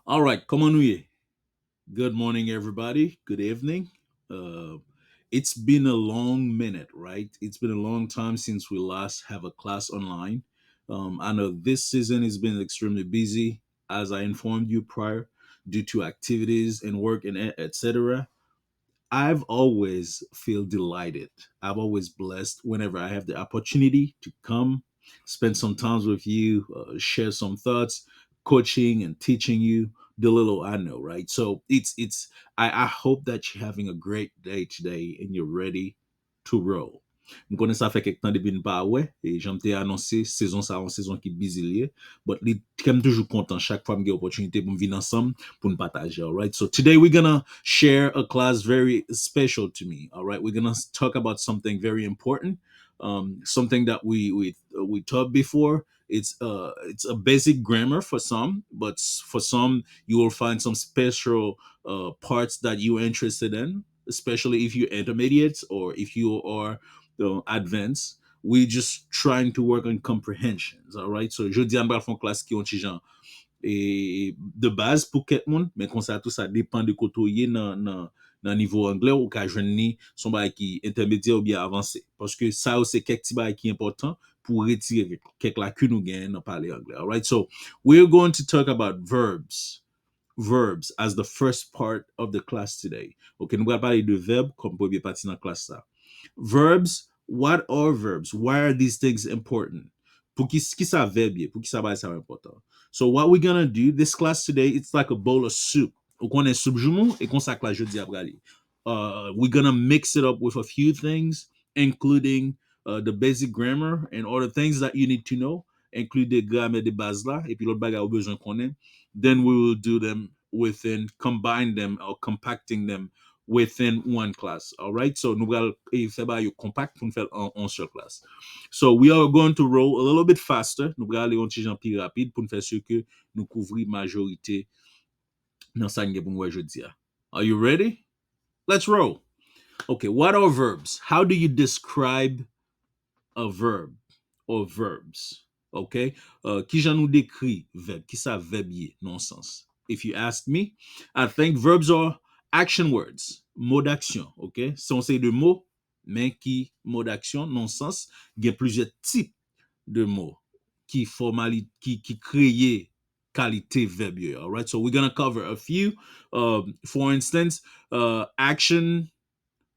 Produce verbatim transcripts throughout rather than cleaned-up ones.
All right, kòman nou ye? Good morning, everybody. Good evening. Uh, it's been a long minute, right? It's been a long time since we last have a class online. Um, I know this season has been extremely busy, as I informed you prior, due to activities and work and e- et cetera. I've always feel delighted. I've always blessed whenever I have the opportunity to come spend some time with you, uh, share some thoughts, coaching and teaching you the little I know, right? So it's it's I, I hope that you're having a great day today and you're ready to roll. M konnen sa fè kèk tan depi n pa wè, e jan m te anonse, sezon sa yon sezon ki busy li ye, but li kè m toujou kontan chak fwa m gen opòtinite pou m vin ansanm pou n pataje, alright? So today we're gonna share a class very special to me, alright? We're gonna talk about something very important, um, something that we we we taught before. It's uh it's a basic grammar for some, but s- for some you will find some special uh parts that you're interested in, especially if you're intermediate or if you are uh, advanced. We're just trying to work on comprehensions, all right? So jodi a m pral fè yon klas ki yon ti jan e de baz pou kèk moun, men konsa tou sa depan de kote w ye nan nan nan nivo anglè, ou ka jwenn li se yon bagay ki entèmedyè oubyen avanse. Paske sa yo se kèk ti bagay ki enpòtan pou retire kèk lakin ou genyen nan pale anglè. Alright, so we're going to talk about verbs. Verbs as the first part of the class today. Ok, nou pral pale de vèb kòm premye pati nan klas sa. Verbs, what are verbs? Why are these things important? Pou ki, ki sa vèb ye? Pou ki sa bagay sa enpòtan? So what we're gonna do, this class today, it's like a bowl of soup. Ou konnen soup joumou, e konsa klas jodi a pral ye. Uh, we're gonna mix it up with a few things, including uh, the basic grammar and other things that you need to know, include gramè de baz la, epi lòt bagay ou bezwen konnen, then we will do them within, combine them or compacting them within one class. All right, so nou pral e, fè bagay yo compact pou n fè l an yon sèl klas. So we are going to roll a little bit faster. Nou pral ale yon ti jan pi rapid pou n fè si ke nou kouvri majorite nan sa n gen pou n wè jodi a. Are you ready? Let's roll. Okay, what are verbs? How do you describe a verb or verbs? Okay? Uh, kijan nou dekri vèb? Kisa vèb ye nan yon sans? If you ask me, I think verbs are action words, mo d'action, okay? Se yon seri de mo, men ki mo d'action nan yon sans, gen plizyè tip de mo ki fòmali ki ki kreye kalite vèb yo. All right, so we're gonna cover a few. Um, for instance, uh, action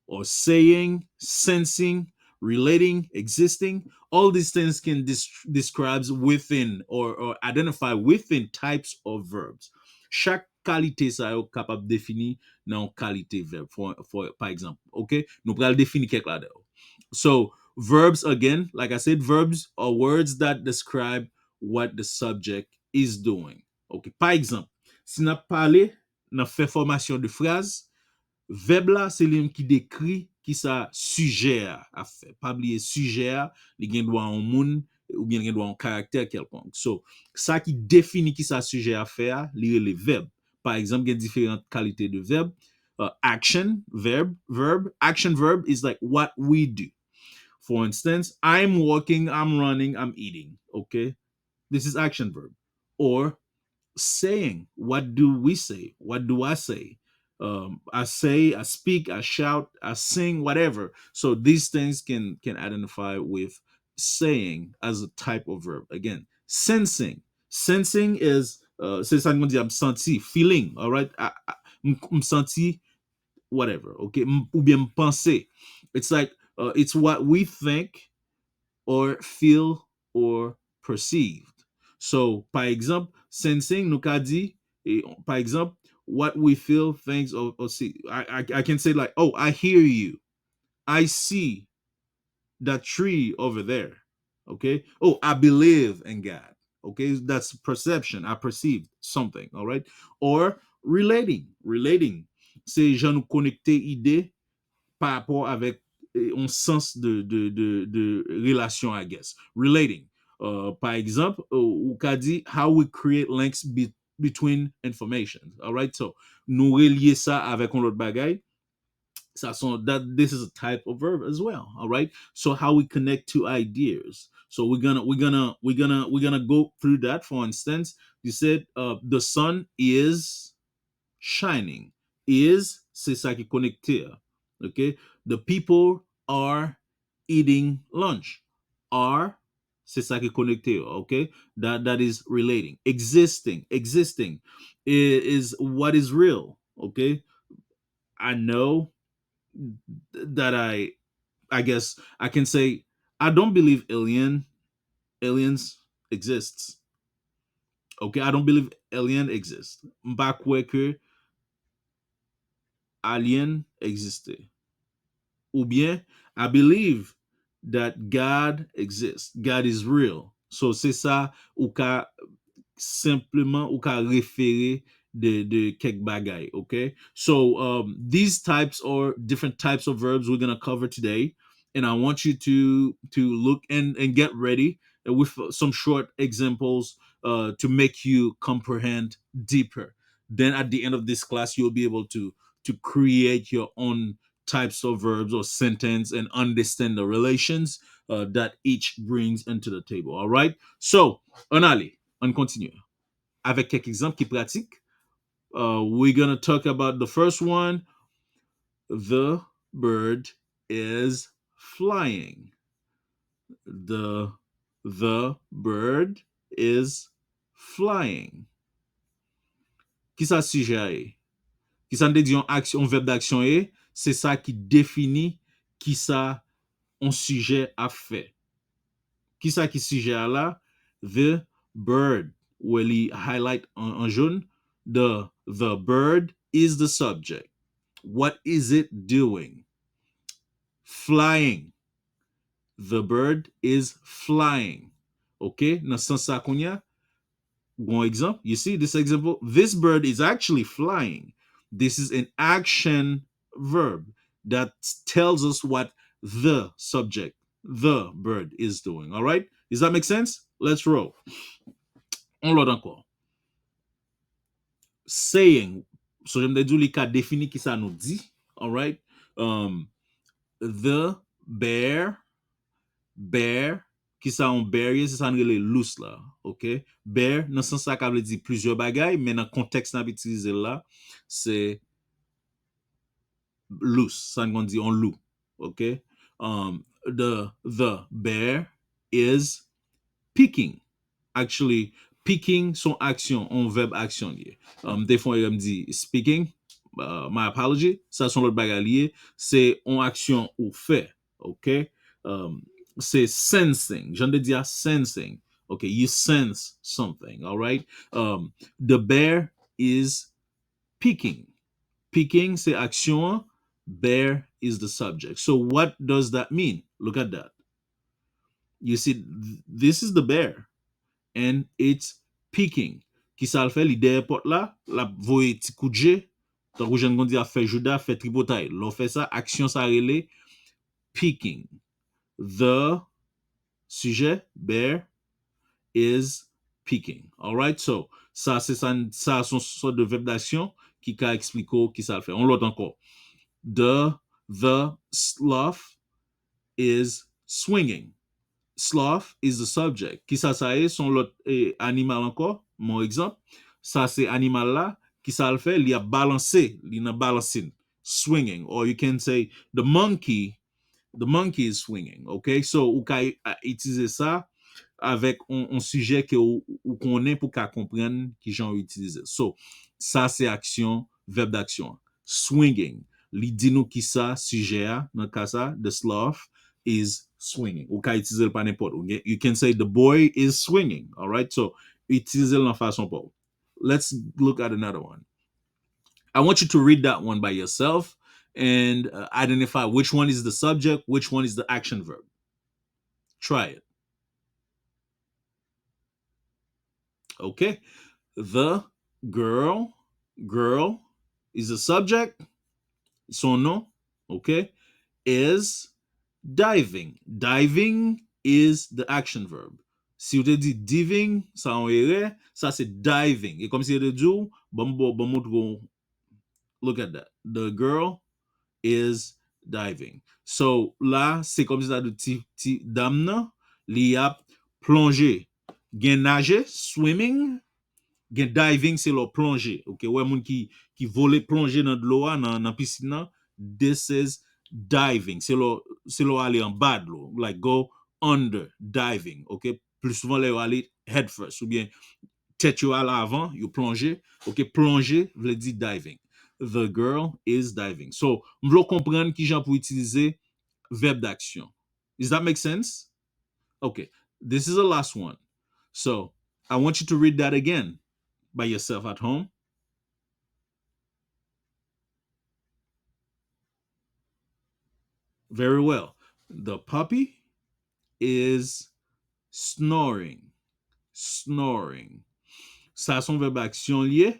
or saying, sensing, relating, existing. All these things can dis- describes within or, or identify within types of verbs. Chak kalite sa yo kapab defini nan yon kalite vèb. For, for, pa egzanp, ok? Nou pral defini kèk ladan yo. So, verbs again, like I said, verbs are words that describe what the subject is doing. Ok, pa egzanp, si n ap pale nan fè fòmasyon de fraz, vèb la se li menm ki dekri kisa sijè a ap fè. Pa bliye sijè a, li gen dwa yon moun oubyen li gen dwa yon karaktè kèlkonk. So, sa ki defini kisa sijè a fè a, li rele vèb. Pa egzanp, gen diferan kalite de vèb. Uh, action, verb, verb. Action verb is like what we do. For instance, I'm walking, I'm running, I'm eating. Okay? This is action verb. Or saying, what do we say? What do I say? Um, I say, I speak, I shout, I sing, whatever. So these things can can identify with saying as a type of verb. Again, sensing. Sensing is uh, se sa nou di, m santi, feeling, all right? I, I, m, m santi whatever, okay? M, oubyen m panse. It's like uh, it's what we think or feel or perceived. So, pa egzanp, sensing, nou ka di, e, pa egzanp, what we feel, things, or, or see. I, I, I can say like, oh, I hear you. I see that tree over there. Okay? Oh, I believe in God. Okay? That's perception. I perceived something. All right? Or relating. Relating. Se jan nou konekte ide pa rapò avèk eh, yon sans de, de, de, de relasyon, I guess. Relating. Uh, pa egzanp, uh, ou ka di how we create links be, between information. All right? So, nou relye sa avèk yon lòt bagay. Sa son, that, this is a type of verb as well. All right? So, how we connect two ideas. So we're gonna we're gonna we're gonna we're gonna go through that. For instance, you said uh, the sun is shining. Is, se sa ki konekte a. Okay? The people are eating lunch. Are, se sa ki konekte yo. Okay? That that is relating. Existing. Existing is what is real. Okay? I know that I I guess I can say I don't believe alien aliens exists. Okay, I don't believe alien exists. M pa kwè ke alien egziste. Oubyen, I believe that God exists. God is real. So se sa ou ka senpleman ou ka refere de de kèk bagay, okay? So um, these types or different types of verbs we're gonna cover today, and I want you to to look and and get ready with some short examples uh, to make you comprehend deeper. Then at the end of this class, you'll be able to to create your own types of verbs or sentence and understand the relations uh, that each brings into the table. All right? So, ann ale, ann kontinye avèk kèk egzanp ki pratik. Uh, we're gonna talk about the first one. The bird is flying. The the bird is flying. Kisa sijè a ye? Kisa n te di yon aksyon, yon vèb d'aksyon ye? Se sa ki defini kisa yon sijè ap fè. Kisa ki sijè a la? The bird, wè li highlight an, an jòn. The the bird is the subject. What is it doing? Flying. The bird is flying. Ok, nan sans sa kounye a, yon egzanp, you see this example? This bird is actually flying. This is an action verb that tells us what the subject, the bird, is doing. All right? Does that make sense? Let's roll. On lòt ankò. Saying. So, jan m te di w, li ka defini kisa nou di. All right? Um, the bear, bear, kisa yon bear ye? Se sa n rele lous la. Ok? Bear, nan sans sa, ka vle di plizyè bagay, men nan kontèks n ap itilize l la, se lous, sa n konn di yon lou. Ok? Um, the, the bear is picking. Actually, picking se yon aksyon, yon vèb aksyon li ye. Um, m te fè yon erè, m di speaking. Uh, my apology. Sa se yon lòt bagay li ye. Se yon aksyon ou fè. Ok? Um, se sensing. Jan n te di a, sensing. Ok, you sense something, all right? Um, the bear is picking. Picking se aksyon an. Bear is the subject. So what does that mean? Look at that. You see, th- this is the bear. And it's picking. Kisa l fè? Li dèyè pòt la, l ap voye ti kout je. Tankou jan n konn di ap fè jouda, fè tripotay. Lè w fè sa, aksyon sa rele picking. The sujet, bear, is picking. All right? So, sa se sa, sa se yon sòt de vèb d'aksyon ki ka eksplike w kisa l fè. Yon lòt ankò. The, the sloth is swinging. Sloth is the subject. Kisa sa ye? Se yon lòt eh, animal ankò. Yon egzanp. Sa se animal la. Kisa l fè? Li ap balanse. Li nan balansin. Swinging. Or you can say the monkey, the monkey is swinging. Ok? So, ou ka uh, itilize sa avèk yon, yon sijè ke ou, ou konnen pou ka konprann ki jan ou itilize. So, sa se aksyon, vèb d'aksyon. Swinging. Li di nou kisa sijè a, nan ka sa, the sloth is swinging. Ou ka itilize l pa nenpòt. Ou gen- You can say the boy is swinging. All right? So, itilize l nan fason pa w. Let's look at another one. I want you to read that one by yourself and uh, identify which one is the subject, which one is the action verb. Try it. Ok. The girl, girl is the subject. Son nom, ok, is diving. Diving is the action verb. Si w te di diving, sa yon erè, sa se diving. E kòmsi yo te di w, ban m ba w, ban m montre w. Look at that. The girl is diving. So, la, se kòmsi ta di ti, ti dam nan, Li ap plonje. Gen naje, swimming, gen diving, se lè w plonje. Ok, ou wè moun ki, ki vole plonje nan dlo a, nan, nan pisin nan, this is diving. Se lè w, se lè w ale anba dlo, like go under, diving. Ok, pli souvan lè yo ale head first, oubyen tèt yo al avan, yo plonje. Ok, plonje vle di diving. The girl is diving. So, m vle w konprann kijan pou itilize vèb d'aksyon. Does that make sense? Okay, this is the last one. So, I want you to read that again by yourself at home. Very well. The puppy is snoring. Snoring. Sa se yon vèb aksyon li ye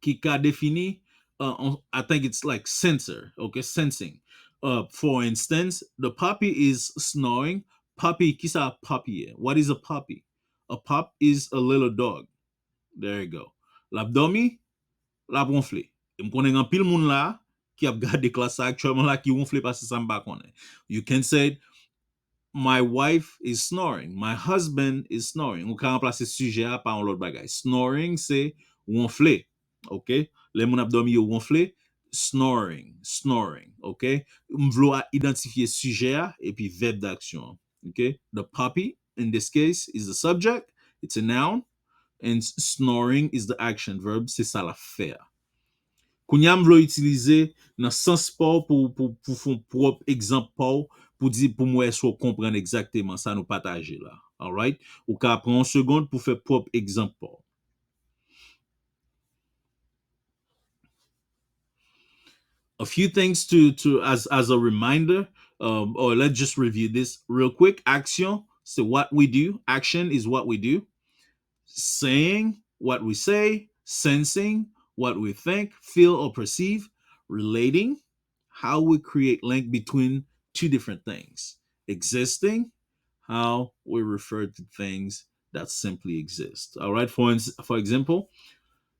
ki ka defini, uh, on- I think it's like sensor, okay, sensing. Uh, for instance, the puppy is snoring. Puppy, kisa puppy ye? What is a puppy? A pup is a little dog. There you go. L ap dòmi, l ap wonfle. E m konnen gen anpil moun la ki ap gade klas sa aktyèlman la ki wonfle pase sa m pa konnen. You can say, my wife is snoring. My husband is snoring. Ou ka ranplase sijè a pa yon lòt bagay. Snoring se wonfle. Ok? Lè moun ap dòmi yo wonfle, snoring, snoring. Ok? M vle w idantifye sijè a epi vèb d'aksyon an. Ok? The puppy, in this case, is the subject. It's a noun. And s- snoring is the action verb. Se sa l ap fè a. Kounye a, m vle w itilize nan sans pa w pou, pou, pou fè yon pwòp egzanp pa w, pou di, pou m wè si w konprann egzakteman sa nou pataje la. Alright? Ou ka pran yon segonn pou fè pwòp egzanp pa w. A few things to, to as, as a reminder, um, or let's just review this real quick. Action, c'est what we do. Action is what we do. Saying what we say, sensing what we think, feel, or perceive, relating, how we create link between two different things, existing, how we refer to things that simply exist. All right, for, ins- for example,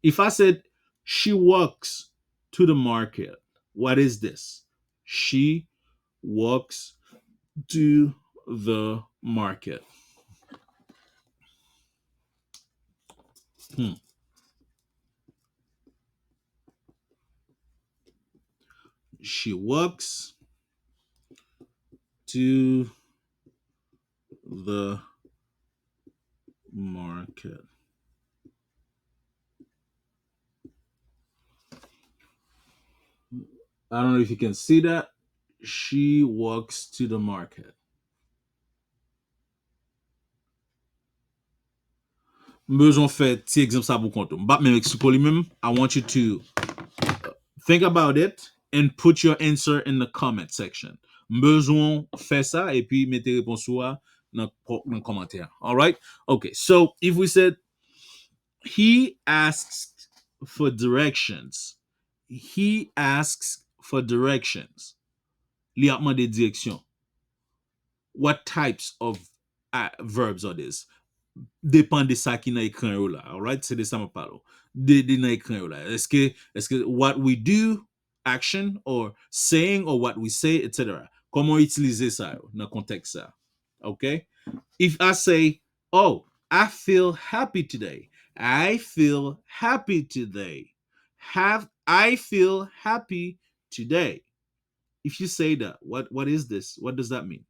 if I said, she walks to the market, what is this? She walks to the market. Hmm. She walks to the market. I don't know if you can see that. She walks to the market. M bezwen fè ti egzanp sa pou kont ou. M p ap menm eksplike w li menm. I want you to think about it and put your answer in the comment section. M bezwen fè sa epi mete repons ou a nan, nan kòmantè a. Alright? Okay, so if we said, he asks for directions. He asks for directions. Li ap mande direksyon. What types of uh, verbs are these? Depann de sa ki nan ekran yo la, alright? Se de sa m ap pale w. De, de nan ekran yo la. Èske, èske what we do, action, or saying, or what we say, et cetera. Kòman w itilize sa yo nan kontèks sa? Okay? If I say, oh, I feel happy today. I feel happy today. Have I feel happy today? If you say that, what what is this? What does that mean?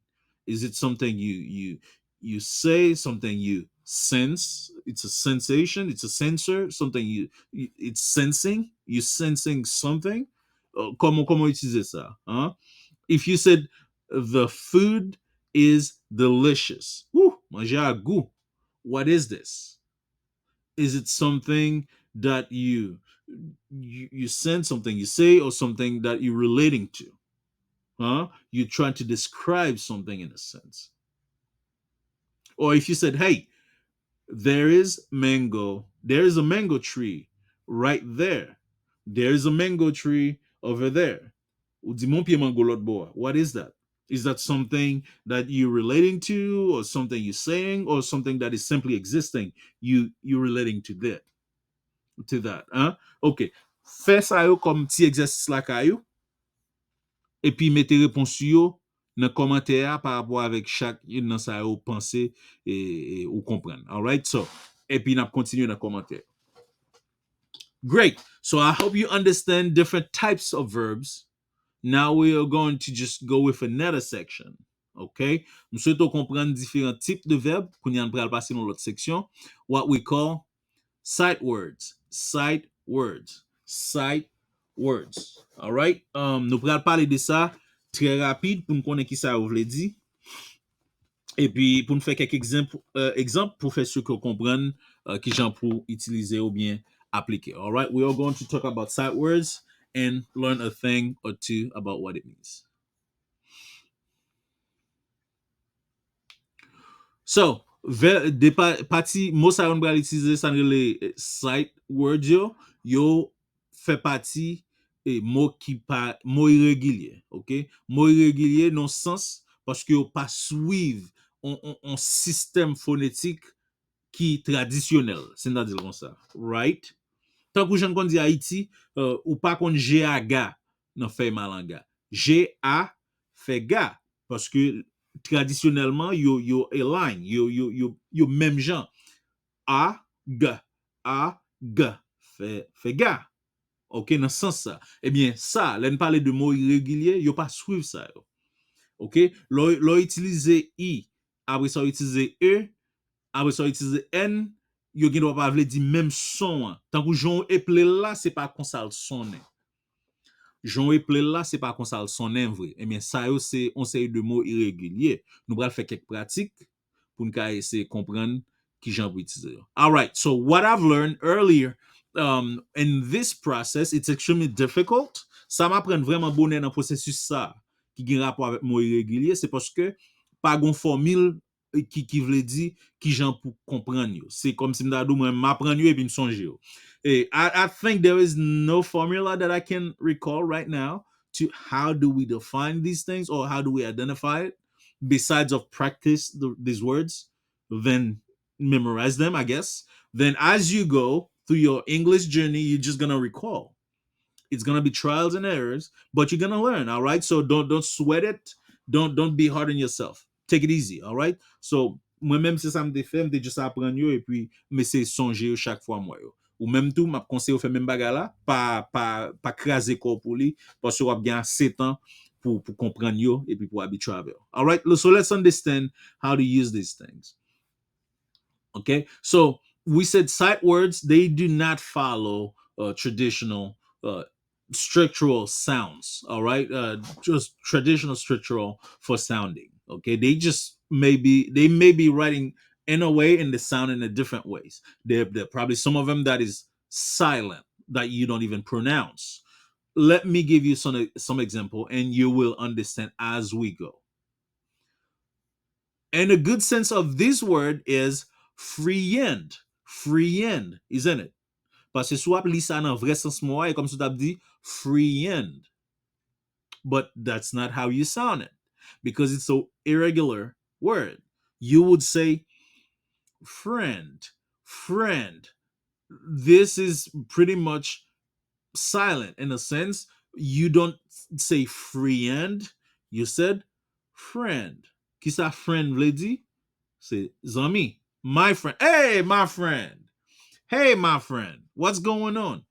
Is it something you you you say, something you sense? It's a sensation, it's a sensor, something you, you it's sensing, you sensing something. Uh, kòman kòman w itilize sa? Hein? If you said the food is delicious. Woo, manje a gou. What is this? Is it something that you you, you send something you say or something that you're relating to? Huh? You're trying to describe something in a sense. Or if you said, hey, there is mango, there is a mango tree right there. There is a mango tree over there. Ou di, men yon pye mango lòt bò a. What is that? Is that something that you're relating to or something you're saying or something that is simply existing? You, you're relating to that. To that, hein? Ok. Fè sa yo kòm ti egzèsis lakay ou. Epi mete repons yo nan kòmantè a pa rapò avèk chak youn nan sa yo panse e, e ou konprann. Alright? So, epi n ap kontinye nan kòmantè. Great. So I hope you understand different types of verbs. Now we are going to just go with another section. Ok? M swete w konprann diferan tip de vèb. Kounye a n pral pase nan lòt seksyon. What we call sight words. Sight words. Sight words. Alright? Um, nou pral pale de sa trè rapid pou n konnen ki sa yo vle di. Epi pou n fè kèk egzanp, uh, egzanp pou fè si ke w konprann uh, kijan pou itilize oubyen aplike. Alright, we are going to talk about sight words and learn a thing or two about what it means. So, vè, de pa, pati mo sa yo n pral itilize, sa n rele eh, sight words yo, yo fè pati e mo ki pa mo iregilye, ok? Mo iregilye nan sans paske yo pa swiv on, on, on sistèm fonetik ki tradisyonèl, si n ta di l konsa, right? Tankou jan n konn di Ayiti, uh, ou pa konn G A ga nan fèy malanga. G A fè ga, paske tradisyonèlman yo, yo align, yo, yo, yo, yo menm jan. A, G, A, G, fè, fè ga. Ok, nan sans sa. Ebyen, sa, lè n pale de mo iregilye, yo pa swiv sa yo. Ok, lè w itilize I, apre sa w itilize E, apre sa w itilize N, yo gen dwa pa vle di menm son an. Tankou jan w eple l la, se pa konsa l sonnen. Jan w eple l la, se pa konsa l sonnen vre. Ebyen, sa yo se yon seri de mo iregilye. Nou pral fè kèk pratik pou n ka eseye konprann kijan pou itilize yo. Alright, so what I've learned earlier um, in this process, it's extremely difficult. Sa m aprann vrèman bonè nan pwosesis sa ki gen rapò avèk mo iregilye, se paske pa gon fòmil ki, ki vle di kijan pou konprann yo. Se kòmsi m ta di w mwen m aprann yo epi m sonje yo. E I, I think there is no formula that I can recall right now to how do we define these things or how do we identify it besides of practice the, these words, then memorize them, I guess. Then as you go through your English journey, you're just gonna recall. It's gonna be trials and errors, but you're gonna learn, all right? So don't don't sweat it. Don't don't be hard on yourself. Take it easy, all right? So mwen menm se sa m te fè, m te just aprann yo epi m eseye sonje yo chak fwa m wè yo. Ou menm tou, m ap konseye w fè menm bagay la, pa pa pa kraze kò w pou li, paske w ap gen ase tan pou pou konprann yo epi pou abitye avè yo. All right? So let's understand how to use these things. Okay, so we said sight words, they do not follow uh, traditional uh, structural sounds, all right? Uh, just traditional structural for sounding, okay? They just may be, they may be writing in a way and they sound in a different ways. There, there are probably some of them that is silent, that you don't even pronounce. Let me give you some, some example and you will understand as we go. And a good sense of this word is friend. Friend, isn't it? Paske si w ap li sa nan vrè sans mo a, e kòmsi w t ap di friend. But that's not how you sound it, because it's an irregular word. You would say friend, friend. This is pretty much silent in a sense. You don't say friend, you said friend. Kisa friend vle di? Se zanmi. My friend. Hey, my friend. Hey, my friend. What's going on?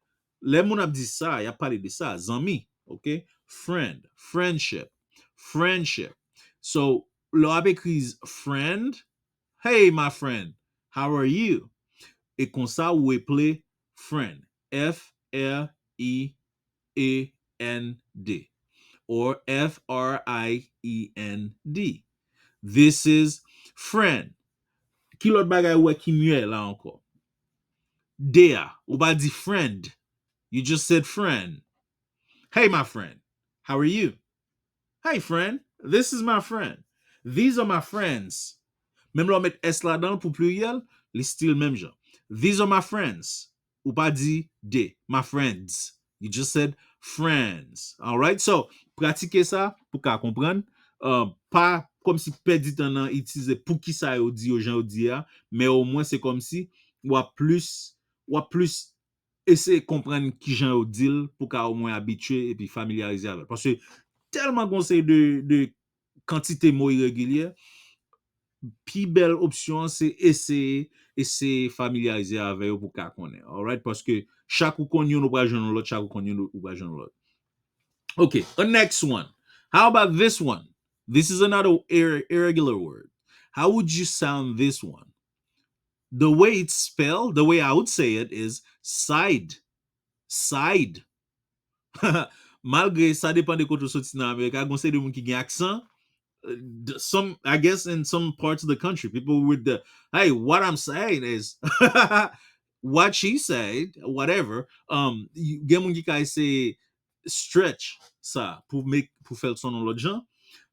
Lè moun ap di sa, y ap pale de sa, zanmi. Ok? Friend, friendship, friendship. So, lè w ap ekri friend, hey, my friend, how are you? E konsa ou eple friend. F R E E N D. Or F R I E N D. This is friend. Ki lòt bagay ou wè ki myè la ankò? D a, ou pa di friend. You just said friend. Hey, my friend. How are you? Hey, friend. This is my friend. These are my friends. Menm lè w met S ladan l pou pliryèl, li still menm jan. These are my friends. Ou pa di they, my friends. You just said friends. Alright? So, pratike sa pou ka konprann. Uh, pa kòmsi pèdi tan nan itilize poukisa yo di yo jan yo di a, men omwen se kòmsi w ap plis, w ap plis eseye konprann kijan yo di l pou ka omwen abitye epi familyarize avè l. Paske tèlman gon seri de, de kantite mo iregilye, pi bèl opsyon an se eseye, eseye familyarize avè yo pou w ka konnen. Alright? Paske chak ou konn youn, ou pral jwenn yon lòt, chak ou konn youn, ou pral jwenn yon lòt. Okay, the next one. How about this one? This is another ir- irregular word. How would you sound this one? The way it's spelled, the way I would say it is side. Side. Malgre sa depann de kote w soti nan Amerika, gon seri de moun ki gen aksan. Uh, some, I guess, in some parts of the country, people with the, hey, what I'm saying is, what she said, whatever. Um, gen moun ki ka eseye stretch sa pou make, pou fè l sonnen yon lòt jan,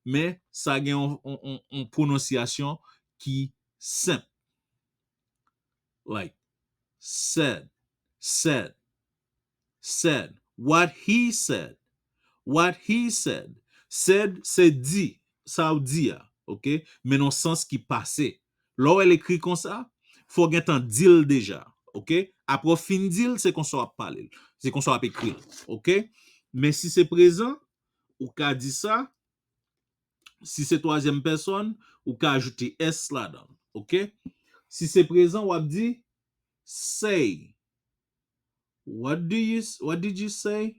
men sa gen yon, yon, yon, yon pwononsyasyon ki senp. Like, said, said, said. What he said, what he said. Said, se di, sa w di a, ok? Men nan sans ki pase. Lè w wè l ekri konsa, fò w gentan di l deja, ok? Apre w fin di l, se konsa w ap pale l. Se konsa w ap ekri l, ok? Men si se prezan, ou ka di sa. Si se twazyèm pèsòn, ou ka ajoute S ladan l, ok? Si se prezan, w ap di say. What do you, what did you say?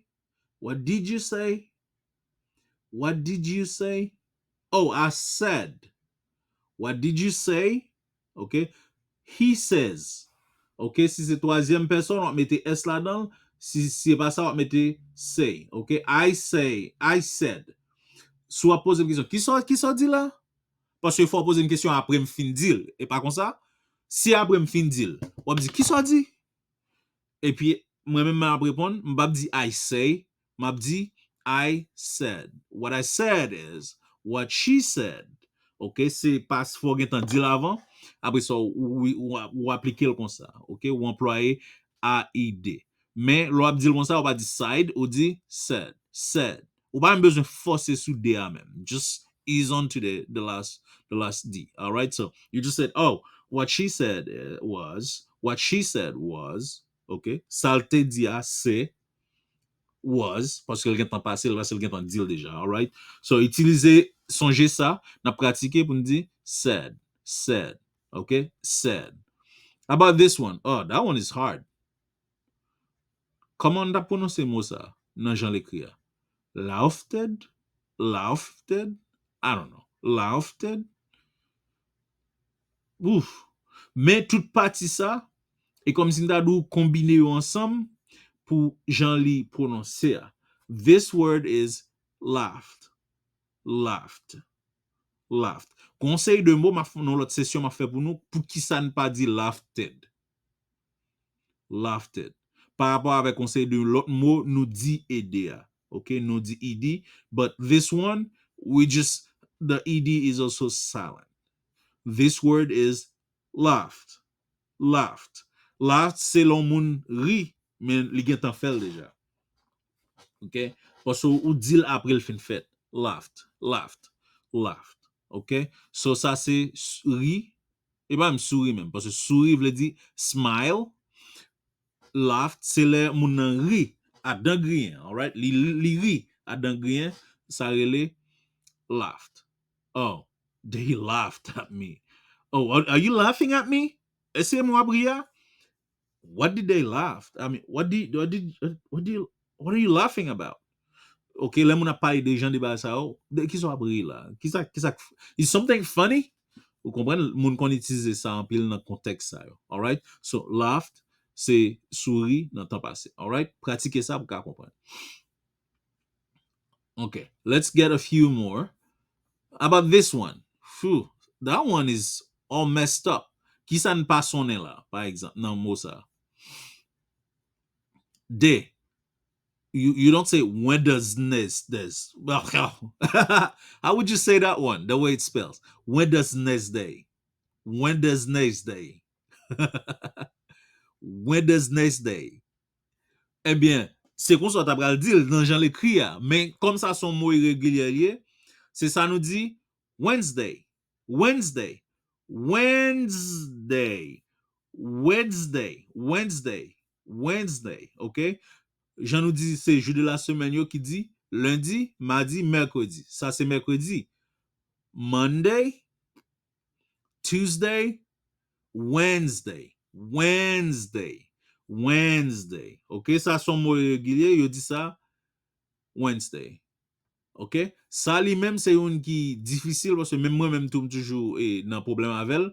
What did you say? What did you say? Oh, I said. What did you say? Ok? He says. Ok? Si se twazyèm pèsòn, w ap mete S ladan l. Si, si se pa sa, w ap mete say. Ok? I say, I said. Si w ap poze m kesyon, kisa, kisa w di la? Paske fò w poze m kesyon apre m fin di l. E pa konsa? Si apre m fin di l, w ap di, kisa w di? Epi, mwen menm, m ap reponn, m p ap di I say, m ap di I said. What I said is what she said. Ok, se pa fò w gentan di l avan. Apre sa, ou, ou, ou, ou aplike l konsa. Ok, ou anplwaye I E D. Men, lè w ap di l konsa, ou pa di side, ou di said, said. Ou pa menm bezwen fòse sou D a menm. Just ease on to the, the last, the last D. Alright, so you just said, oh, what she said uh, was, what she said was, ok, sa l te di a se was, paske l gentan pase l, paske l gentan di l deja, alright? So, itilize, sonje sa, n ap pratike pou n di said, said, ok? Said. How about this one? Oh, that one is hard. Kòman n t ap pwononse mo sa nan jan l ekri a? Laughed? Laughed? I don't know. Laughed? Ouf. Men tout pati sa, e kòmsi m ta di w konbine yo ansanm pou jan li pwononse a. This word is laughed. Laughed. Laughed. Gon seri de mo m ap fè nan lòt sesyon m ap fè pou nou, poukisa n pa di laughed. Laughed. Pa rapò avèk yon seri de lòt mo, nou di ed a. Ok, nou di ed, but this one, we just, the ed is also silent. This word is laughed. Laughed. Laughed, se lè yon moun ri, men li gentan fè l deja. Ok? Paske ou di l apre l fin fèt. Laughed, laughed, laughed. Ok? So, sa se s-, ri, e pa menm souri menm, paske souri vle di smile. Laughed, se lè moun nan ri, adan griyen, alright? Li, li ri, adan griyen, sa rele laughed. Oh, they laughed at me. Oh, are, are you laughing at me? Èske mwen ap ri a? What did they laugh? I mean, what did, what did, what did, what are you laughing about? Ok, lè moun ap pale de jan de bagay sa yo, de kisa w ap ri la? Kisa, kisa, is something funny? Ou konprann? Moun konn itilize sa anpil nan kontèks sa yo. Alright? So, laughed, se souri nan tan pase. Alright? Pratike sa pou w ka konprann. Ok, let's get a few more. How about this one? Phew, that one is all messed up. Kisa n pa sonnen la, pa egzanp, nan mo sa? De. You, you don't say, "When does this, this?" How would you say that one, the way it spells? When does next day? When does next day? When does next day? Ebyen, se konsa w ta pral di l nan jan l ekri a. Men, kòm sa se yon mo iregilye l ye, se sa nou di, Wednesday. Wednesday. Wednesday. Wednesday. Wednesday. Wednesday. Ok? Jan nou di, se jou de la semèn yo ki di, lendi, madi, mèkredi. Sa se mèkredi. Monday, Tuesday, Wednesday. Wednesday. Wednesday. Ok, sa se yon mo iregilye, yo di sa Wednesday. Ok? Sa li menm se youn ki difisil, paske menm mwen menm tou m toujou e, nan pwoblèm avè l.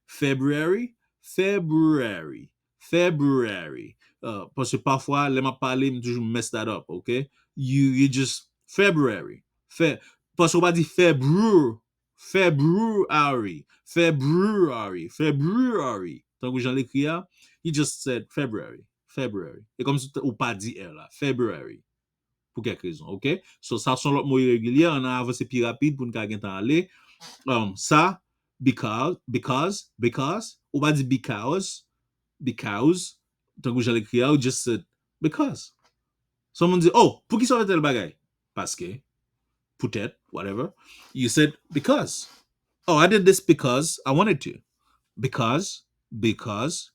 February, February, February. Uh, paske pafwa, lè m ap pale, m toujou mess that up, ok? You, you just, February. Fe, paske w pa di Febru, February, February, February. Tankou jan l ekri a, he just said February, February. E kòmsi ou pa di R la, February. Pou kèk rezon, ok? So, sa se yon lòt mo iregilye, ann avanse pi rapid pou n ka gentan ale. Um, sa, because, because, because, ou pa di because, because, tankou jan l ekri a, ou just said because. Someone di, oh, poukisa w fè tèl bagay? Paske, poutèt, whatever. You said because. Oh, I did this because I wanted to. Because, because,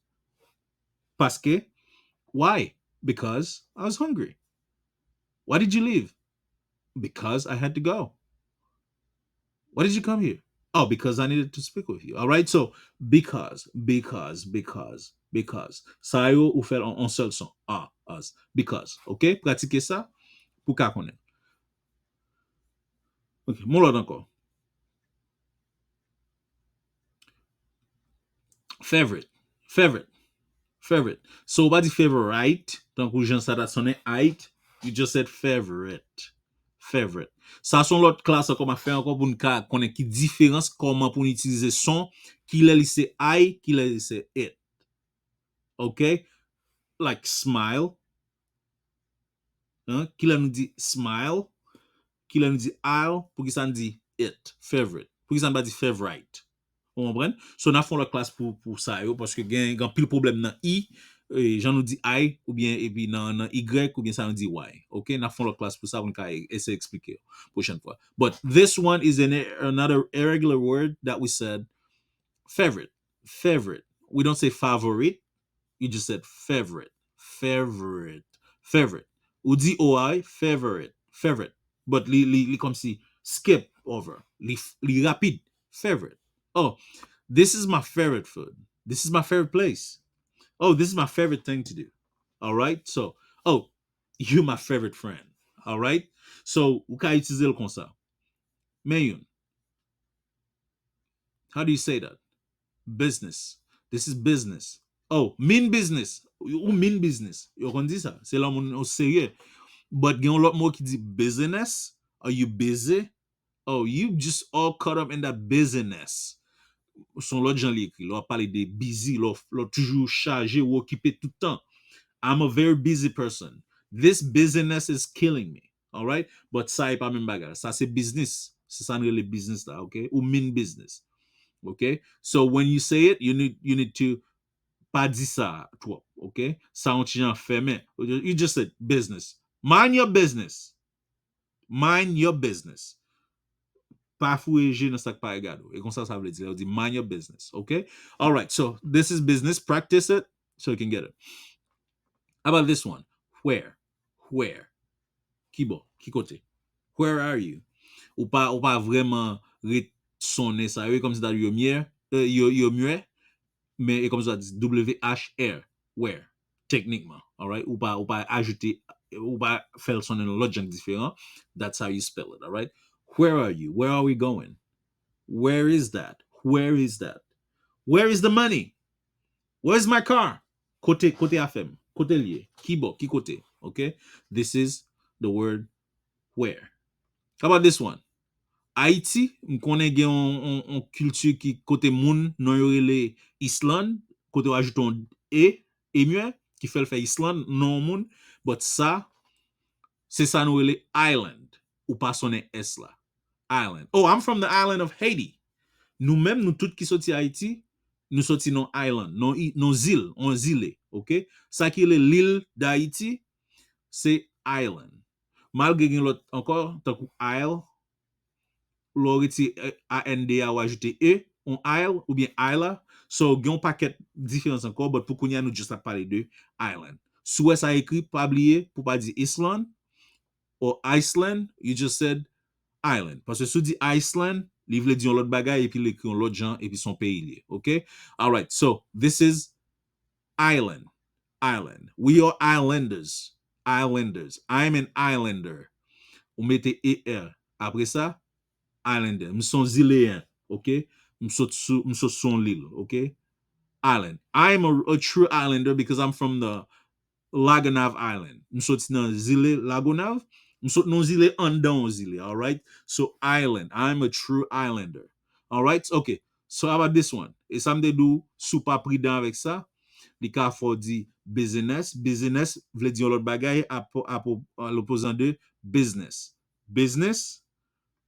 paske, why? Because I was hungry. Why did you leave? Because I had to go. Why did you come here? Oh, because I needed to speak with you. All right? So, because, because, because, because. Sa yo, ou fè l an yon sèl son. A, as. Because. Ok? Pratike sa pou ka konnen. Ok, yon lòt ankò. Favorite. Favorite. Favorite. So, ou pa di favorite, tankou jan sa ta sonnen, ite, you just said favorite. Favorite. Sa se yon lòt klas ankò m ap fè ankò pou n ka konnen ki diferans, kòman pou n itilize son, kilè li se I, kilè li se it. Ok? Like smile. Hein? Kilè nou di smile? Kilè nou di I'll? Poukisa n di it? Favorite. Poukisa n pa di favorite? Ou konprann? So, n ap fè yon lòt klas pou, pou sa yo, paske gen, gen anpil pwoblèm nan I, e, jan nou di I, oubyen epi nan, nan Y, oubyen sa nou di Y. Ok? N ap fè yon lòt klas pou sa, pou n ka e-, eseye eksplike yo pwochèn fwa. But this one is an, another irregular word that we said, favorite. Favorite. We don't say favorite. You just said favorite. Favorite. Favorite. Ou di O I, favorite. Favorite. But li, li, li kòmsi skip over. Li, li rapid. Favorite. Oh, this is my favorite food. This is my favorite place. Oh, this is my favorite thing to do. All right? So, oh, you're my favorite friend. All right? So, ou ka itilize l konsa. Men youn. How do you say that? Business. This is business. Oh, mean business. Ou mean business. Yo konn di sa. Se lè moun o serye. But gen yon lòt mo ki di business. Are you busy? Oh, you just all caught up in that busyness. Se yon lòt jan li ekri. Lè w ap pale de busy, lè w, lè w toujou chaje, ou okipe tout tan. I'm a very busy person. This busyness is killing me. All right? But sa e pa menm bagay. Sa se business. Se sa n rele business la, ok? Ou mean business. Ok? So when you say it, you need, you need to pa di sa twòp, ok? Sa yon ti jan fèmen. You just said business. Mind your business. Mind your business. Pa foure je nan sa k pa egale w. E konsa sa vle di, lè yo di mind your business, ok? All right, so this is business. Practice it so you can get it. How about this one? Where? Where? Ki bò? Ki kote? Where are you? Ou pa, ou pa vrèman ret sonnen sa yo. E kòmsi ta di yo myè, eh, yo, yo myè, men e kòmsi ta di W H R. Where? Teknikman, all right? Ou pa, ou pa ajoute, ou pa fè l sonnen yon lòt jan k diferan. That's how you spell it, all right? Where are you? Where are we going? Where is that? Where is that? Where is the money? Where's my car? Kote, kote afè m? Kote l ye? Ki bò? Ki kote? Ok? This is the word where. How about this one? Ayiti, m konnen gen yon, yon, yon kilti ki kote moun, non yo rele Island, kote w ajoute yon E, E myè, ki fè l fè Island, non yon moun. But sa, se sa nou rele island. Ou pa sonnen S la. Island. Oh, I'm from the island of Haiti. Nou menm, nou tout ki soti Ayiti, nou soti nan island, nan i-, nan zil, yon zile, ok? Sa ki rele l'île d'Haïti, se island. Malgre gen lòt ankò, tankou isle, lè w retire, eh, A N D a, w ajoute E, yon isle, oubyen isla. So, gen yon pakèt diferans ankò, but pou kounye a, nou just ap pale de island. Si w wè sa ekri, pa bliye pou pa di Island or Iceland, you just said island. Paske si w di Iceland, Li vle di yon lòt bagay, epi l ekri yon lòt jan, epi se yon peyi li ye. Ok? Alright, so, this is island. Island. We are islanders. Islanders. I'm an islander. Ou mete E R. Apre sa, islander. M se yon zileyen. Ok? M sot sou, m sot sou yon lil. Ok? Island. I'm a, a true islander because I'm from the Lagonav Island. M soti nan zile Lagonav. M soti nan zile anndan yon zile, alright? So, island. I'm a true islander. Alright? Ok. So, how about this one? E sa m te di w, si w pa pridan avèk sa, li ka fè w di business. Business vle di yon lòt bagay, apo, apo, a l'opposant de business. Business,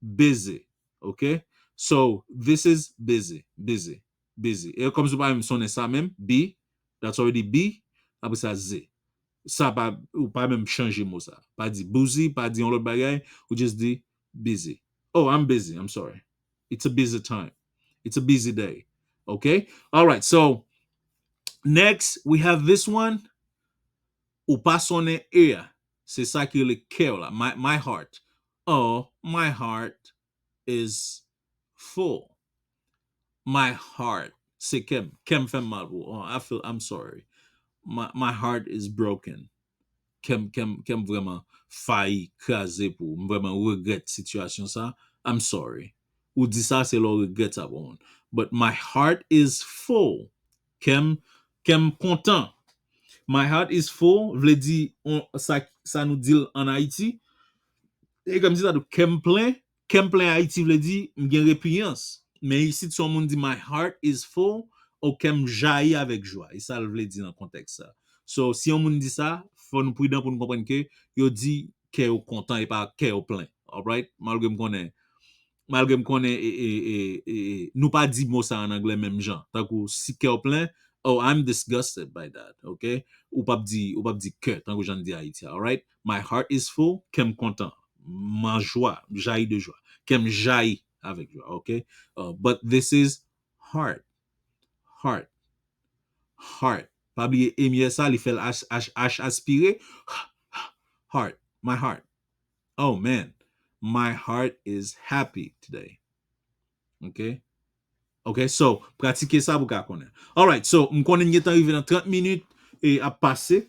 busy. Ok? So, this is busy, busy, busy. E kòmsi w pa menm sonnen sa menm, B, that's already B, apre sa, Z. Sa pa, ou pa menm chanje mo sa. Pa di busy, pa di yon lòt bagay, ou just di busy. Oh, I'm busy, I'm sorry. It's a busy time. It's a busy day. Ok? Alright, so, next, we have this one. Ou pa sonnen E a. Se sa ki rele kè w la. My, my heart. Oh, my heart is full. My heart. Se kè m. Kè m fè m mal pou ou. Oh, I feel, I'm sorry. My, my heart is broken. Kè m, kè m, kè m vrèman fayi, kraze pou ou. M vrèman regrèt sitiyasyon sa. I'm sorry. Ou di sa, se lè w regrèt sa pou moun. But my heart is full. Kè m, kè m kontan. My heart is full vle di, on, sa, sa nou di l ann Ayiti. E kòmsi sa tou, kè m plen, kè m plen Ayiti vle di, m gen repiyans. Men isit, si yon moun di, my heart is full, o kè m jayi avèk jwa. E sa l vle di nan kontèks sa. So, si yon moun di sa, fò nou pridan pou nou konprann ke yo di kè yo kontan e pa kè yo plen. Alright? Malgre m konnen, malgre m konnen, e, e, e, e, nou pa di mo sa an anglè menm jan. Tankou si kè w plen, oh, I'm disgusted by that, ok? Ou p ap di, ou p ap di kè, tankou jan n di Ayiti a, alright? My heart is full, kè m kontan, m an jwa, m jayi de jwa. Kè m jayi avèk jwa, ok? Uh, but this is heart. Heart. Heart. Pa bliye M I S A, li fè l H, H, H aspire. Heart. My heart. Oh man. My heart is happy today. Ok? Ok, so, pratike sa pou ka konnen. Alright, so, m konnen n gentan rive nan trant minit e ap pase.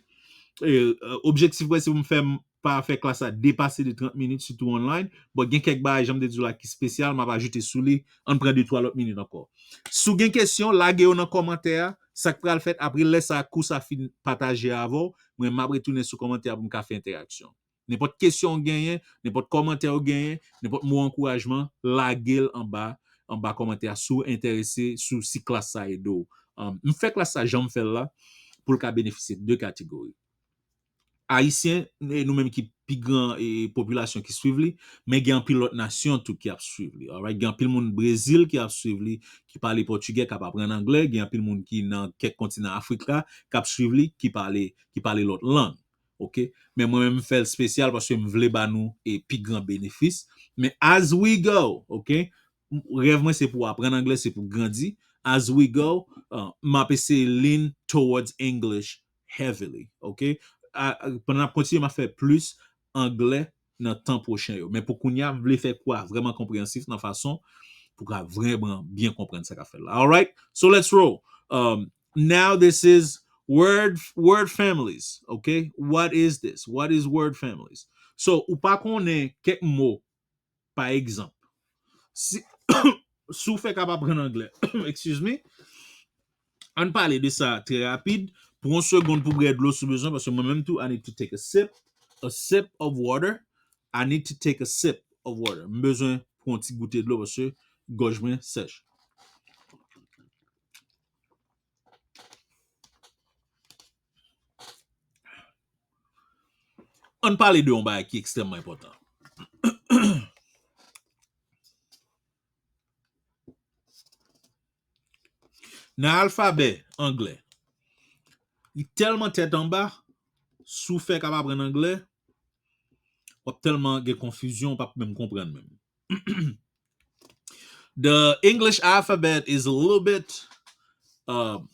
E, euh, objektif mwen se pou m fè m pa fè klas la depase de trant minit, sitou online. But gen kèk bagay, jan m te di w la, ki espesyal, m ap ajoute sou li. Ann pran de twa lòt minit ankò. Si w gen kesyon, lage yo nan kòmantè a. Sa k pral fèt apre lè sa, kou sa fin pataje avè w, mwen, m ap retounen sou kòmantè a pou m ka fè entèraksyon. Nenpòt kesyon w genyen, nenpòt kòmantè w genyen, nenpòt mo ankourajman, lage l anba, anba kòmantè a si w enterese, si, si klas sa ede w. Um, m fè klas sa jan m fè l la, pou l ka benefisye de kategori. Ayisyen, e nou menm ki pi gran, e, popilasyon ki swiv li, men gen anpil lòt nasyon tou ki ap swiv li. Alright? Gen anpil moun Brezil ki ap swiv li, ki pale pòtigè, k ap aprann anglè, gen anpil moun ki nan kèk kontinan Afrik la, k ap swiv li, ki pale, ki pale lòt lang. Ok? Men mwen menm, m fè l espesyal paske m vle ba nou, e, pi gran benefis. Men as we go, ok? M, rèv mwen se pou aprann anglè, se pou grandi. As we go, uh, m ap eseye lean towards English heavily, ok? A, a, pandan n ap kontinye, m ap fè plis anglè nan tan pwochen yo. Men pou kounye a, m vle fè kou a vrèman konpreyansif nan fason pou ka vrèman byen konprann sa k ap fèt la. Alright? So let's roll. Um, now this is word, word families, ok? What is this? What is word families? So, ou pa konnen kèk mo, pa egzanp. Si, si w fèk ap aprann anglè, excuse me, ann pale de sa trè rapid. Pran yon segonn pou bwè dlo si w bezwen, paske mwen menm tou, I need to take a sip, a sip of water. I need to take a sip of water. M bezwen pran yon ti goute dlo paske gòj mwen sèch. Ann pale de yon bagay ki ekstrèmman enpòtan. Nan alfabè anglè, li tèlman tèt anba, si w fèk ap aprann anglè, w ap tèlman gen konfizyon, w p ap menm konprann menm. The English alphabet is a little bit, um,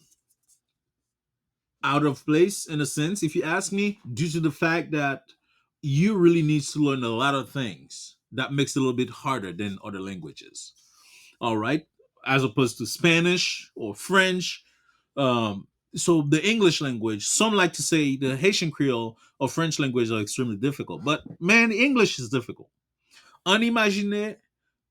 out of place in a sense, if you ask me, due to the fact that you really need to learn a lot of things that makes it a little bit harder than other languages. all right, as opposed to Spanish or French. Um, so the English language, some like to say the Haitian Creole or French language are extremely difficult. But man, English is difficult. Ann imajine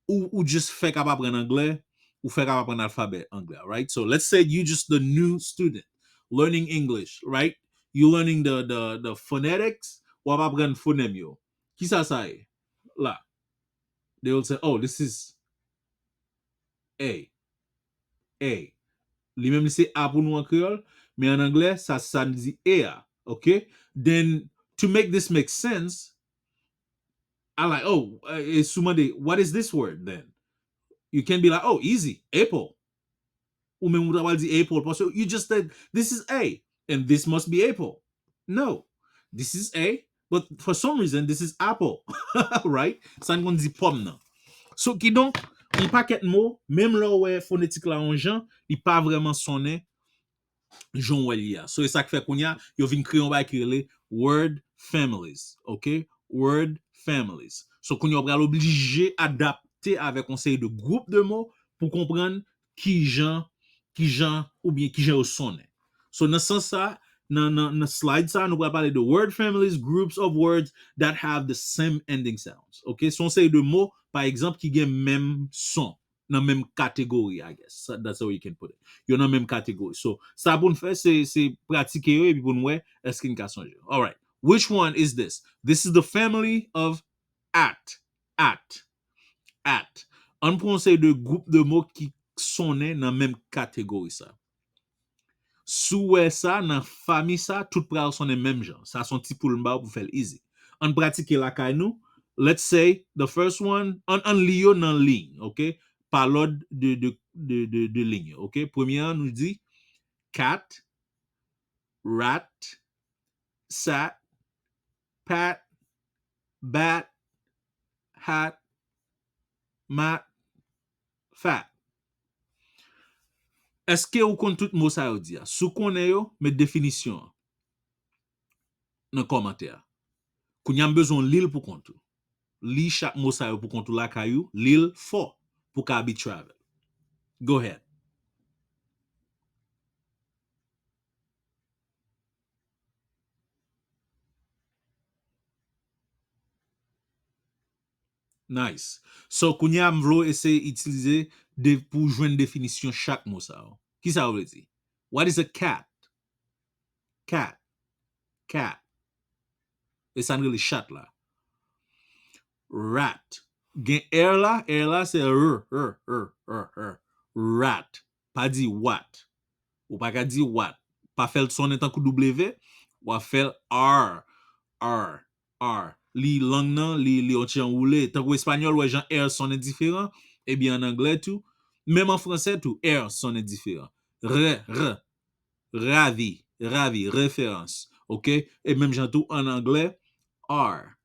ou, ou just fèk ap aprann anglè, ou fèk ap aprann alfabè anglè, right? So let's say you just the new student learning English, right? You learning the, the, the phonetics, w ap aprann fonèm yo. Kisa sa ye? La. They will say, oh, this is A. A. Li menm li se A pou nou an kreyòl, men an anglè, sa, sa n di A a, ok? Then, to make this make sense, I like, oh, uh, e si w mande, what is this word then? You can be like, oh, easy, apple. Ou menm ou ta pral di apple, paske you just said, this is A, and this must be apple. No, this is A, but for some reason, this is apple, right? Sa n konn di pòm nan. So, kidonk, yon pakèt mo, menm lè w wè fonetik la yon jan, li pa vrèman sonnen jan w wè l ye a. So, e sa k fè kounye a, yo vin kreye yon bagay ki rele word families, ok? Word families. So, kounye a, w pral oblije adapte avèk yon seri de gwoup de mo pou konprann kijan, kijan, oubyen kijan yo sonnen. So, nan sans sa, nan, nan, nan slide sa, nou pral pale de word families, groups of words that have the same ending sounds. Ok? Se yon seri de mo, pa egzanp, ki gen menm son, nan menm kategori, I guess. That's the way you can put it. Yo nan menm kategori. So, sa pou n fè, se, se pratike yo, epi pou n wè, èske n ka sonje. All right. Which one is this? This is the family of at. At. At. Ann pran yon seri de gwoup de mo ki sonnen nan menm kategori sa. Si w wè sa, nan fami sa, tout pral sonnen menm jan. Sa se yon ti poul m ba w pou fè l easy. Ann pratike lakay nou. Let's say, the first one, ann, ann li yo nan liy, ok? Pa lòd de, de, de, de, de liy yo, ok? Premye an, nou di cat, rat, sat, pat, bat, hat, mat, fat. Èske ou konn tout mo sa yo di a? Si w konnen yo, met definisyon an nan kòmantè a. Kounye a m bezwen w li l pou kont ou. Li chak mo sa yo pou kont ou lakay ou, li l fò pou w ka be travel. Go ahead. Nice. So, kounye a m vle w eseye itilize de, pou w jwenn definisyon chak mo sa yo. Kisa yo vle di? What is a cat? Cat. Cat. E sa n rele chat la. Rat. Gen R la, R la se R, R, R, R, R. Rat. Pa di wat. Ou pa ka di wat. Pa fè l sonnen tankou W, w ap fè l R, R, R. Li lang nan, li, li yon ti jan woule. Tankou espanyòl, wè jan R sonnen diferan. Ebyen, an anglè tou. Menm an fransè tou, R sonnen diferan. R, R. Ravi, ravi, referans. Ok? E menm jan tou, an anglè, R.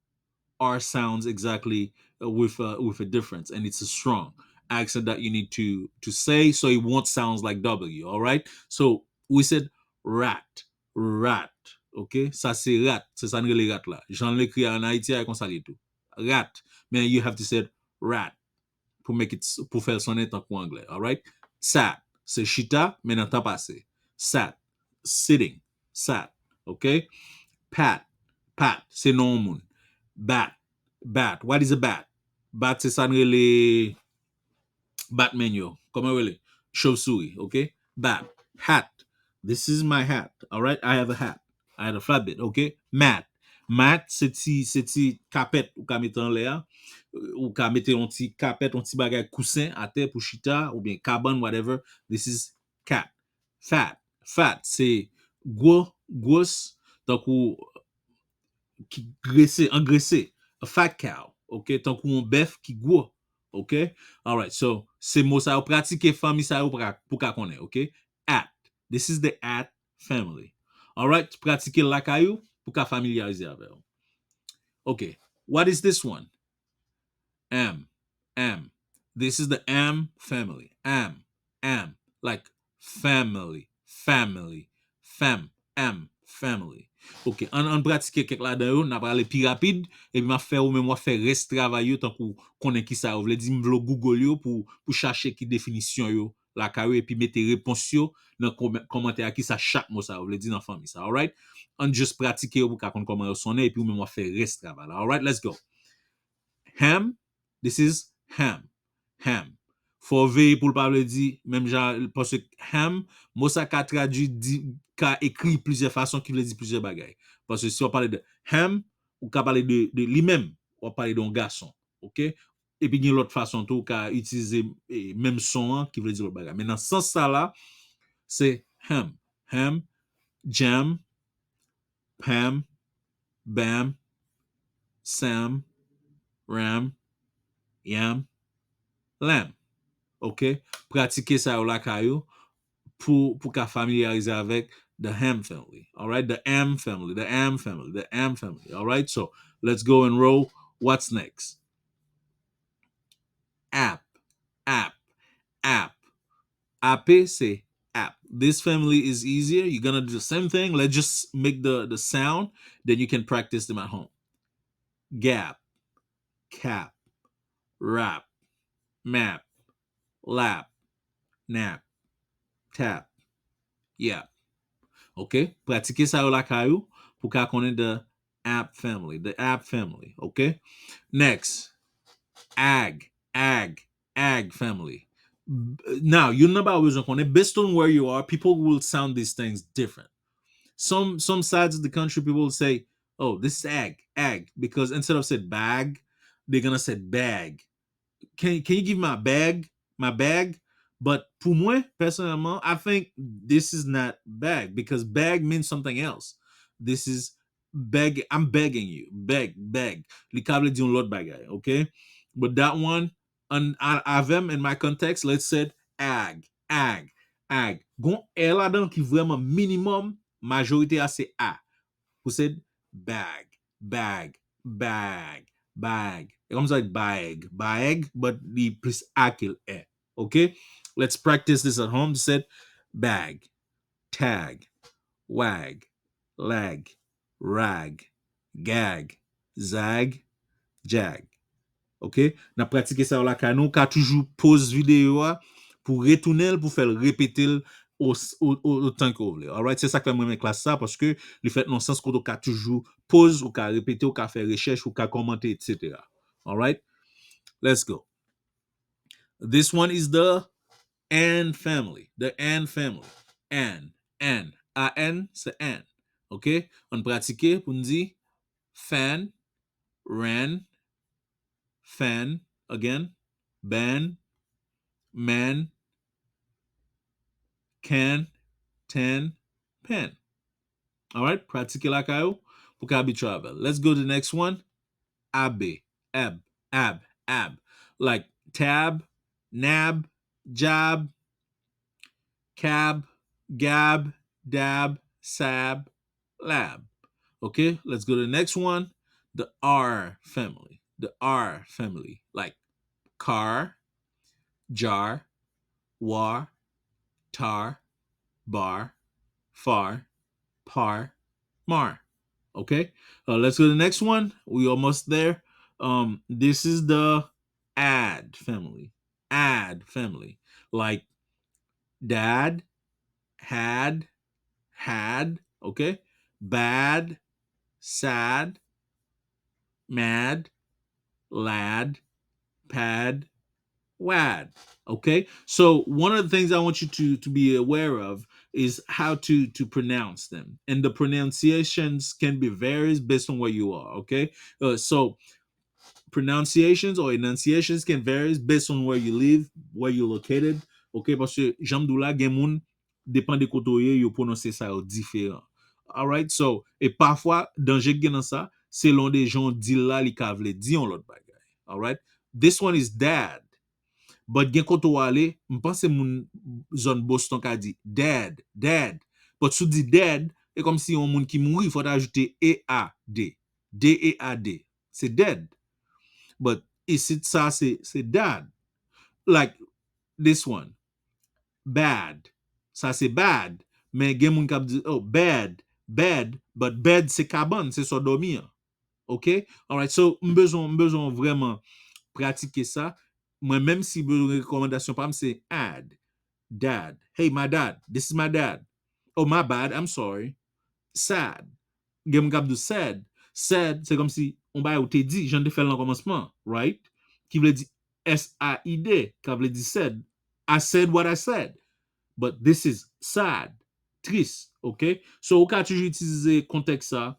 R sounds exactly, uh, with, uh, with a difference, and it's a strong accent that you need to, to say, so it won't sound like W, all right? So, we said rat, rat, ok? Sa se rat, se sa n rele rat la. Jan l ekri a an Ayiti a, e konsa li ye tou. Rat, men you have to say rat pou make it, pou fè l sonnen tankou anglè, all right? Sat, se chita, men nan tan pase. Sat, sitting, sat, ok? Pat, pat, se non yon moun. Bat, bat, what is a bat? Bat se sa n rele Batman yo. Kòman yo rele? Chauve-souris, ok? Bat, hat, this is my hat, all right? I have a hat. I had a flatbed, ok? Mat. Mat, se ti, se ti kapèt ou ka mete anlè a. Ou ka mete yon ti kapèt, yon ti bagay kousen atè pou chita, oubyen kabann, whatever. This is cat. Fat. Fat, se gwo, gwos, tankou ki grese, angrese. A fat cow, ok? Tankou yon bèf ki gwo, ok? All right, so, se mo sa yo, pratike fanmi sa yo pou ka, pou ka konnen, ok? At. This is the at family. All right, pratike l lakay ou pou ka familyarize avè l. Ok, what is this one? M, M. This is the M family. M, M. Like family, family, fam, M, family. Ok, ann, ann pratike kèk ladan yo, n a prale pi rapid, epi m ap fè ou menm w ap fè rès travay yo, tankou konnen kisa yo vle di, m vle w Google yo pou, pou chache ki definisyon yo lakay ou, epi mete repons yo nan kòmè-, kòmantè a, kisa chak mo sa yo vle di nan fanmi sa, alright? Ann just pratike yo pou w ka konn kòman yo sonnen, epi ou menm w ap fè rès travay la, alright? Let's go. Ham, this is ham. Ham. Fò w veye pou l pa vle di menm jan, paske ham, mo sa ka tradui, di, ka ekri plizyè fason ki vle di plizyè bagay. Paske si w ap pale de ham, ou ka pale de, de li menm, w ap pale de yon gason, ok? Epi gen lòt fason tou, ou ka itilize, e, menm son an ki vle di lòt bagay. Men nan sans sa la, se ham, ham, jam, pam, bam, sam, ram, yam, lam. Ok? Pratike sa yo lakay ou pou, pou ka familyarize avèk the ham family. Alright? The am family, the am family, the am family. Alright? So, let's go and roll. What's next? Ap, ap, ap. Ape se ap. This family is easier. You're gonna do the same thing. Let's just make the, the sound. Then you can practice them at home. Gap, cap, rap, map, lap, nap, tap, yap. Ok? Pratike sa yo lakay ou pou ka konnen the ap family, the ap family. Ok? Next. Ag, ag, ag family. B-, now, youn nan bagay ou bezwen konnen, based on where you are, people will sound these things different. Some, some sides of the country, people will say, "Oh, this is ag, ag," because instead of said bag, they're gonna say bag. Can, can you give my bag? My bag? But pou mwen, pèsonèlman, I think this is not bag, because bag means something else. This is beg, I'm begging you. Beg, beg. Li ka vle di yon lòt bagay, ok? But that one, an, a, avè m, in my context, let's say ag, ag, ag. Gon è ladan ki vrèman minimòm, majorite a se a. Pou se bag, bag, bag, bag. E kòm sa, bag, bag, but li plis a ke l è. Ok? Let's practice this at home. Set bag, tag, wag, lag, rag, gag, zag, jag. Ok? N ap pratike sa yo lakay nou. Ou ka toujou poz videyo a pou retounen l, pou fè l repete l o, o, o, otan ke w vle. Alright? Se sa k fè m renmen klas sa, paske li fèt nan sans kote w ka toujou poz, ou ka repete, ou ka fè rechèch, ou ka kòmante, et cetera. Alright? Let's go. This one is the an family. The an family. An, an. A N, se an. Ok? Ann pratike pou n di fan, ran, fan, again, ban, man, can, tan, pan. Alright? Pratike lakay ou pou ka abitye avè l. Let's go to the next one. Abe, ab, ab, ab. Like tab, nab, job, cab, gab, dab, sab, lab. Okay, let's go to the next one. The R family. The R family. Like car, jar, war, tar, bar, far, par, mar. Okay? Uh, let's go to the next one. We almost there. Um, this is the ad family. Ad family. Like dad, had, had, okay? Bad, sad, mad, lad, pad, wad. Okay? So one of the things I want you to, to be aware of is how to, to pronounce them. And the pronunciations can be varies based on where you are, okay? Uh, so pronunciations or enunciations can varies based on where you live, where you're located, okay? Paske jan m di w la, gen moun, depan de kote w ye, yo pwononse sa yo diferan. Alright? So, e pafwa, danje k gen nan sa, selon de jan w di l la, li ka vle di yon lòt bagay. Alright? This one is dad. But gen kote w ale, m panse moun zòn Boston ka di dad, dad. But si w di dead, e kòmsi yon moun ki mouri, fò w ta ajoute E A D. D E A D. Se dead. But isit sa se, se dad. Like this one. Bad. Sa se bad. Men gen moun k ap di, oh, bad, bed, but bed se kabann, se sa w dòmi an. Ok? Alright, so m bezwen, m bezwen w vrèman pratike sa. Mwen menm si bezwen rekòmandasyon pa m se ad, dad. Hey, my dad. This is my dad. Oh, my bad. I'm sorry. Sad. Gen moun k ap di w said. Said, se kòmsi yon bagay ou te di, jan n te fè l nan kòmansman, right? Ki vle di S A I D, ka vle di said. I said what I said. But this is sad. Tris, ok? So, ou ka toujou itilize kontèks sa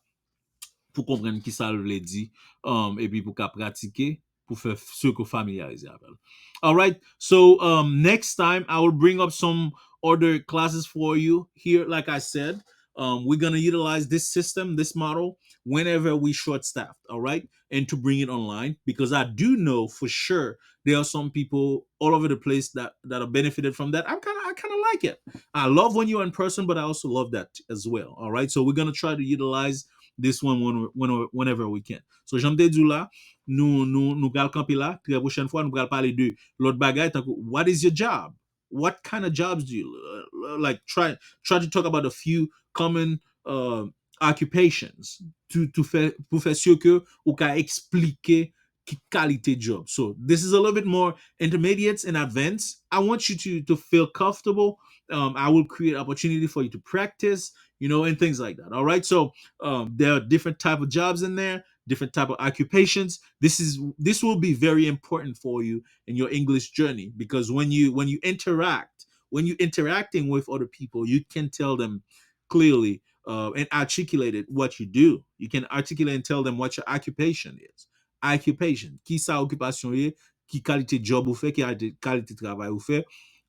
pou konprann ki sa l vle di, um, epi pou ka pratike, pou fè si ke w familyarize avè l. Alright, so um, next time I will bring up some other classes for you here. Like I said, um, we're gonna utilize this system, this model, whenever we short staffed, all right, and to bring it online because I do know for sure there are some people all over the place that that are benefited from that. I'm kind of I kind of like it. I love when you're in person, but I also love that as well. All right, so we're gonna try to utilize this one when, when, whenever we can. So jan m te di w la, nou nou nou pral kanpe la. Trè pwochèn fwa nou pral pale de lòt bagay tankou what is your job? What kind of jobs do you uh, like? Try try to talk about a few common uh, occupations to to fè pou fè si ke ou ka eksplike ki kalite job. So this is a little bit more intermediate and advanced. I want you to to feel comfortable. Um, I will create opportunity for you to practice, you know, and things like that. All right. So um, there are different type of jobs in there, different type of occupations. This is this will be very important for you in your English journey because when you when you interact, when you're interacting with other people, you can tell them clearly uh, and articulate it what you do. You can articulate and tell them what your occupation is. Occupation. Ki sa okipasyon ye? Ki kalite job ou fè? Ki kalite, kalite travay ou fè?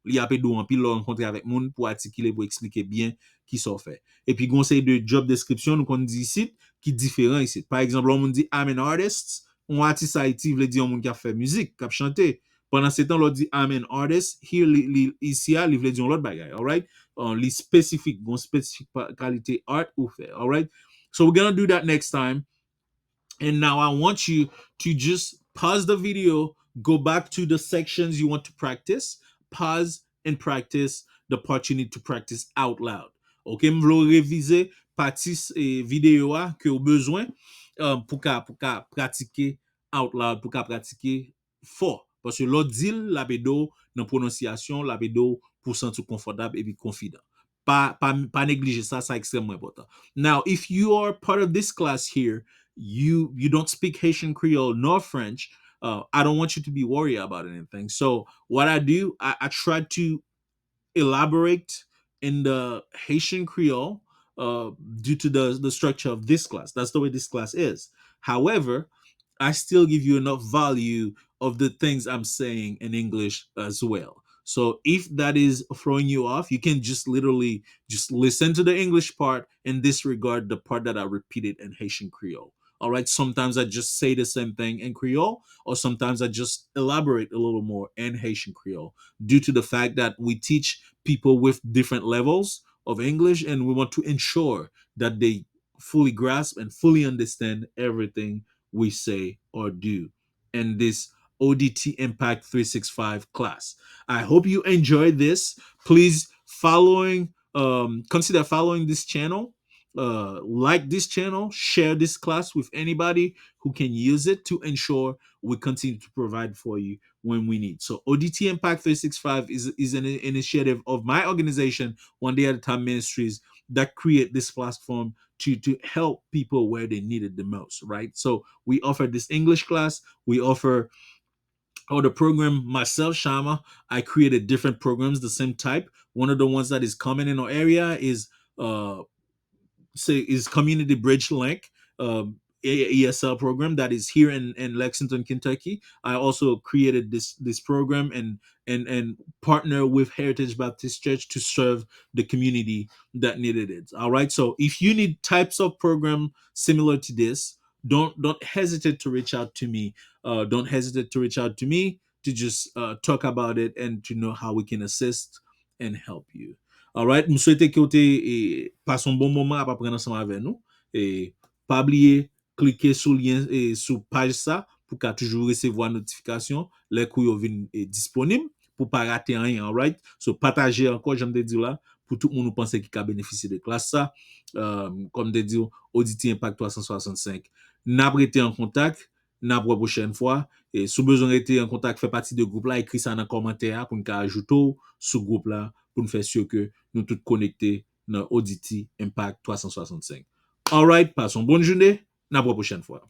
Li ap ede w anpil lè w rankontre avèk moun pou atikile, pou eksplike byen ki sa w fè. Epi gen yon seri de job description nou konn di isit ki diferan isit. Pa egzanp, lè yon moun di I'm an artist, yon atis Ayiti vle di yon moun k ap fè mizik, k ap chante. Pandan se tan, lè w di I'm an artist, here li, li, isi a, li vle di yon lòt bagay, alright? Uh, li spesifik, gon spesifik kalite art ou fè, alright? So we're gonna do that next time. And now I want you to just pause the video, go back to the sections you want to practice, pause and practice the part you need to practice out loud. Ok, m vle w revize pati eh, videyo a ke w bezwen um, pou ka, pou ka pratike out loud, pou ka pratike fò. Paske lè w di l, l ap ede w nan pwononsyasyon, l ap ede w pou w santi w konfòtab epi konfidan. Pa, pa, pa neglije sa, sa ekstrèmman enpòtan. Now, if you are part of this class here, you you don't speak Haitian Creole nor French, uh, I don't want you to be worried about anything. So what I do, I, I try to elaborate in the Haitian Creole uh, due to the, the structure of this class. That's the way this class is. However, I still give you enough value of the things I'm saying in English as well. So if that is throwing you off, you can just literally just listen to the English part and disregard the part that I repeated in Haitian Creole. All right, sometimes I just say the same thing in Creole, or sometimes I just elaborate a little more in Haitian Creole due to the fact that we teach people with different levels of English, and we want to ensure that they fully grasp and fully understand everything we say or do in this O D T Impact three six five class. I hope you enjoyed this. Please following, um, consider following this channel. Uh, like this channel, share this class with anybody who can use it to ensure we continue to provide for you when we need. So O D T Impact three six five is, is an initiative of my organization, One Day at a Time Ministries, that create this platform to, to help people where they need it the most, right? So we offer this English class, we offer other program myself, Shama. I created different programs, the same type. One of the ones that is common in our area is uh, say is Community Bridge Link, um, E S L program that is here in, in Lexington, Kentucky. I also created this this program and and and partner with Heritage Baptist Church to serve the community that needed it. All right. So if you need types of program similar to this, don't don't hesitate to reach out to me. Uh, don't hesitate to reach out to me to just uh, talk about it and to know how we can assist and help you. Alright, m swete ke w te e, pase yon bon moman ap aprann ansanm avè nou. E, pa bliye klike sou lyen e, sou paj sa pou ka toujou resevwa notifikasyon lè kou yo vin e, disponib pou pa rate anyen, alright? So pataje ankò, jan m te di w la, pou tout moun ou panse ki ka benefisye de klas sa. Kòm m te di w, Oddity Impact twa san swasannsenk. N ap rete an kontak, n ap wè pwochèn fwa. E si w bezwen rete an kontak, fè pati de gwoup la, ekri sa nan kòmantè a pou n ka ajoute w sou gwoup la, pou n fè si ke nou tout konekte nan Oddity Impact twa san swasannsenk. Alright, pase yon bòn jounen, n ap wè pwochèn fwa.